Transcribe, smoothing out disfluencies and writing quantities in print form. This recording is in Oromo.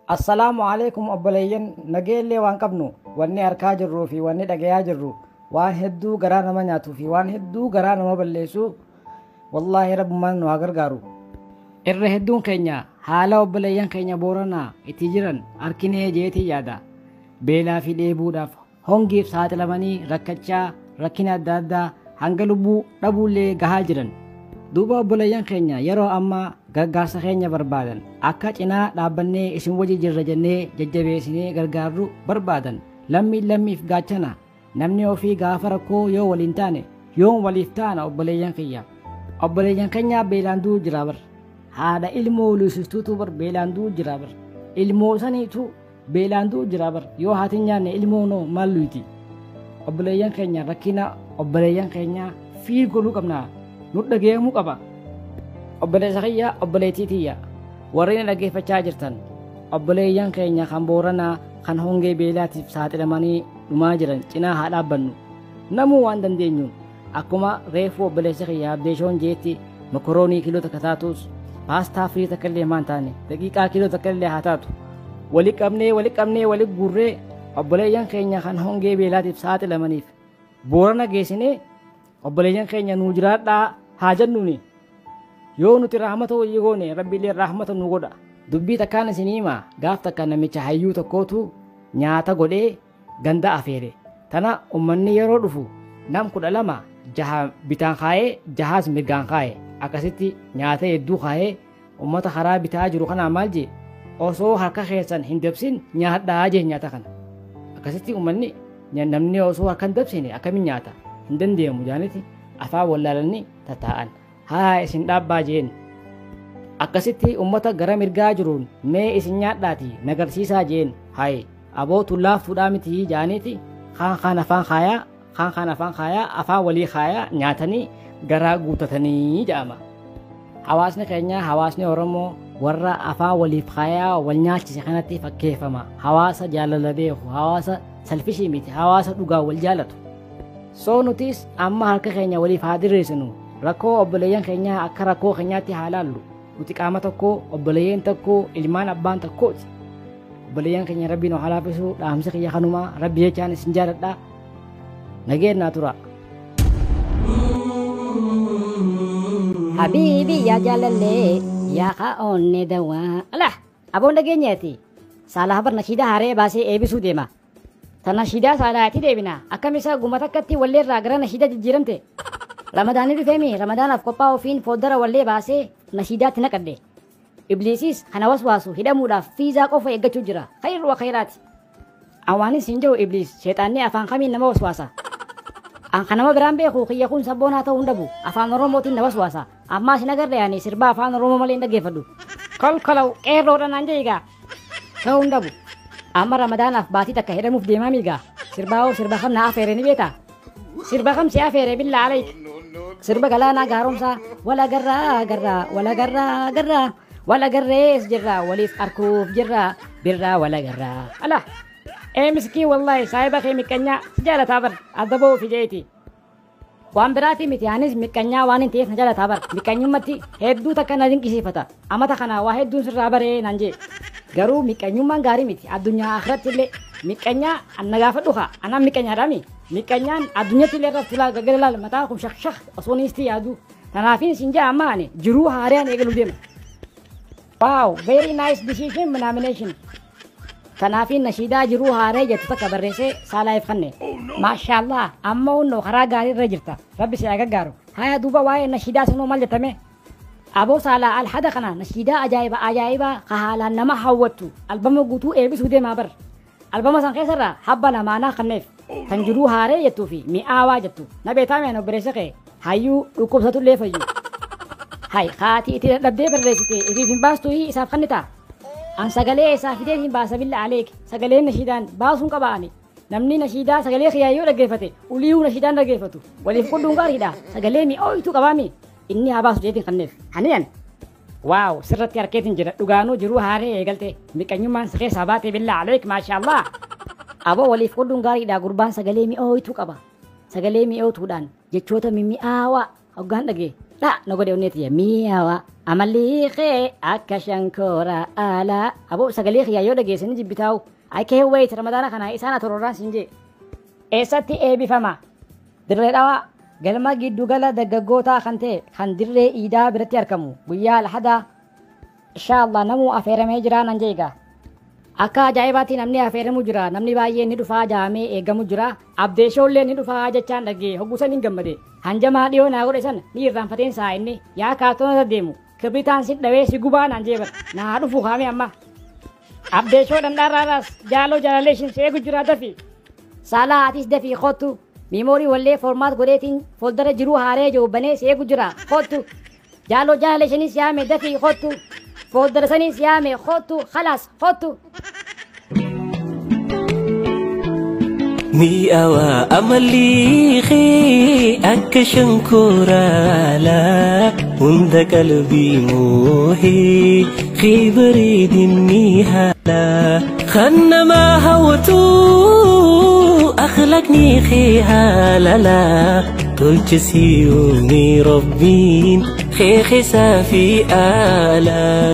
Assalaamu alaikum obboleeyyan, nageellee waan qabnu wanni harkaa jirruu fi wanni dhagayaa jirru waan hedduu garaa nama nyaatuu fi waan hedduu garaa nama balleessu. Wallaahi Rabbummaan nu haa gargaaru. Irra hedduun keenya haala obboleeyyan keenya Booranaa itti jiran arkinee jeetii yaada. Beelaa fi dheebuudhaaf hongiif saaxilamanii rakkachaa, rakkina adda addaa hanga lubbuu dhabuullee gahaa jiran. Duuba obboleeyyan keenya yeroo ammaa gargaarsa keenya barbaadan, akka cinaa dhaabbannee isin wajji jirra jennee jajjabeessinee gargaarru barbaadan. Lammiin lammiif gaachana. Namni ofii gaafa rakkoo yoo waliin taane yoom waliif taana? Obboleeyyan kiyya, obboleeyyan keenya beelaan du'u jira bar. Haadha ilmoo luusistuutu bar beelaan du'u jira bar. Ilmoo saniitu beelaan du'u jira bar. Yoo haati hin nyaanne ilmoo noo maal luyti? Obboleeyyan keenya, rakkina obboleeyyan keenya fiil godhuu qabna, nu dhageemuu qaba. Obboleessa kiyya, obboleettii tiyya, warri na dhaggeeffachaa jirtan, obboleeyyan keenya kan Booranaa kan hongee beelaatiif saaxilamanii dhumaa jiran cinaa haa dhaabbannu, namuu waan dandeenyuun. Akkuma reefuu obboleessa kiyya Abdeeshoon jeetti, mokoroonii kiiloo 1 taatus, paastaa firii 1 illee maan taane, daqiiqaa kiiloo 1 illee haa taatu, wali qabnee, wali qabnee, wali guurree obboleeyyan keenya kan hongee beelaatiif saaxilamaniif Boorana geessinee obboleeyyan keenya nuu jiraadhaa haa jennuuni. Yoo nuti rahmata wayii goone, Rabbiillee rahmata nu godha. Dubbii takkaan isinii hima. Gaaf takka namicha hayyuu tokkootu nyaata godhee ganda afeere. Tana ummanni yeroo dhufu nam 12, jaha bitaan kaayee jahaas mirgaan kaaye. Akkasitti nyaata hedduu kaayee ummata karaa bitaa jiru kanaa maal jee? Osoo harka keessan hin dabsin nyaadhaa jee nyaata kana. Akkasitti ummanni, namni osoo harka hin dabsine akkamiin nyaata, hin dandeemu jaaniti afaan wallaalanii tataa'an. Haa isin dhaabbaa jeen. Akkasitti ummata gara mirgaa jiruun mee isin nyaadhaati nagarsiisaa jeen. Haye aboo, tullaaftuudhaa miti jaaniiti kaan kaan afaan kaayaa, kaan kaan afaan kaayaa, afaan walii kaayaa nyaatanii garaa guutatanii jedhama. Hawaasni keenya, hawaasni Oromoo, warra afaan waliif kaayaa wal nyaachise kanatti fakkeeffama. Hawaasa jaalala beeku, hawaasa selfishii miti, hawaasa dhugaa wal jaalatu. Soo nutis amma harka keenya waliif haa diriirsinu. Rakkoo obboleeyyan keenyaa akka rakkoo keenyaatti haa laallu. Nuti qaama tokko, obboleeyyan tokko, ilmaan abbaan tokkooti. Obboleeyyan keenya Rabbiin haa laaffisu. Dhaamsi kiyya kanumaa. Rabbi jechaan isin jaaladha. Nageenyaa tura. Habiibi, yaa jaalallee, yaa kaa'oonne dawaa. Ala aboon dhageenyeeti. Saalaa bar nashiidaa haree baasee eebisuu deema. Ta nashiidaa saalaatti deebina. Akkam isaa guma takkatti walleerraa gara nashiidaa jijjiiramte. Ramadaanni dhufeemi Ramadaanaaf qophaa'uu ofiin fooddara wallee baasee nashiidaatti naqadhe. Ibliisis kana waswaasu hidhamuudhaaf fiizaa qofa eeggachuu jira. Khayru wa khayraati. Awaanis hin jiru. Ibliis sheexaanni afaan kamiin nama waswaasa? An kan nama biraan beeku, kiyya kun sabboonaa ta'uu hin dhabu. Afaan Oromootiin na waswaasa. Ammaas hin agarre, ani sirbaa Afaan Oromoo malee hin dhaggeeffadhu. Kolkolaw qeerroodha naan jeegaa. Ta'uu hin dhabu. Amma Ramadaanaaf baatii 1 hidhamuuf deemaa miigaa. Sirbaa sirba kam na afeere ni beektaa? Sirba kam si afeere, billaa alayk? Sirba Galaanaa Gaaromsaa, wal agarraa agarraa, wal agarraa agarraa, wal agarrees jirraa, waliif arkuuf jirraa, birraa wal agarraa. Ala! Ee miskiin, wallaahi saahiba kee miqqanyaa si jaalataa bar, adda ba'uu fi jeeti. Waan biraati miti, anis miqqanyaa waan hin ta'eef na jaalataa bar. Miqqanyummatti hedduu takka na dinqisiifata. Amata kana waa hedduun sirraa baree naan jee. Garuu miqqanyummaan gaarii miti, addunyaa akhiratti illee. Miqqanyaa an na gaafadhu kaa, anaan miqqanyaadhaami. Miqqanyaan addunyatti illee irratti laal gaggara laal, mataa kun shak shak osoo niisti yaadu. Kanaafin sin jaa, amma ani jiruu haaraan eegaluu deema. Wow, very nice decision nomination. Kanaafin nashiidaa jiruu haaree jettu takka barreessee saalaaf kanne. Maashaallah, amma hunnoo karaa gaarii irra jirta. Rabbi si haa gargaaru. Haya, duuba waa'ee nashiidaa sunoo maal jettame? Aboo saalaa alhada kana nashiidaa ajaa'iba ajaa'ibaa ka haalaan nama hawwattu albama guutuu eebisuu deemaa bar. Albama san keessarraa habba lamaanaa kanneef. Kan jiruu haaree jettuu fi mi'aawaa jettu. Na beetaa meen obboleessa kee hayyuu dhukkubsatullee fayyu. Hay haatii itti dadhabdee barreessite ifiif hin baastu, isaaf kannitaa. An sagalee isaa fidee hin baasa, billa aleek, sagaleen nashiidaan baasuun qaba ani. Namni nashiidaa sagalee kiyyaa yoo dhaggeeffate uliyyuu nashiidaan dhaggeeffatu. Waliif qudduun gaariidha. Sagalee mi'ooytu qabaami. Inni haa baasu jeetiin kanneef. Haniyan. Wow, sirratti harkeetiin jira. Dhugaanuu jiruu haaree eegalte. Miqanyummaan si keessaa baate, billa aleek, maashaallah. Aboo waliif qudduun gaariidha. Gurbaan sagalee mi'ooytu qaba. Sagalee mi'ootuudhaan jechoota mimmi'aawaa hoggaan dhagee. Dha na godhe onnee tiyya mi'aawa amalli kee akka shankoora alaa. Aboo sagalee kiyyaa yoo dhageessanii jibbitaa'u. I can't wait Ramadaana kana isaan atororraan siin jee. Eessatti eebifama? Dirree Dhawaa galma giddugala dargaggootaa kan ta'e kan dirree iidaa biratti argamu guyyaa alhadaa. Inshaallah namuu affeeramee jira nan jeegaa. Akka ajaa'ibaatti namni affeeramu jira, namni baay'een ni dhufaa jaamee eegamu jira. Abdeeshoollee ni dhufaa jechaan dhagee hoggusan hin gammade. Hanjamaa dhiyoo naa godhe san ni irraanfateen saa inni yaa kaartoona deemu kibritaan si dhawee si gubaa naan jee bara naa dhufu kaame amma. Abdeeshoo dhandhaarraadhaas jaaloo jaalalee ishin seegu jira dafi. Saalaa atis dafii kottu miimoorii wallee formaat godheetiin foldara jiruu haaree jiru banee seegu jira kottu. Jaaloo jaalalee ishinis yaame dafii kottu. Foldara sanis yaame kottu khalaas kottu. Mi'aawaa amalli kee akka shankooraalaa hunda qalbii moohee kee bareedinni haalaa kan namaa hawwatu akhlaqni kee haalalaa tolcha si uume rabbiin kee keessaa fi alaa.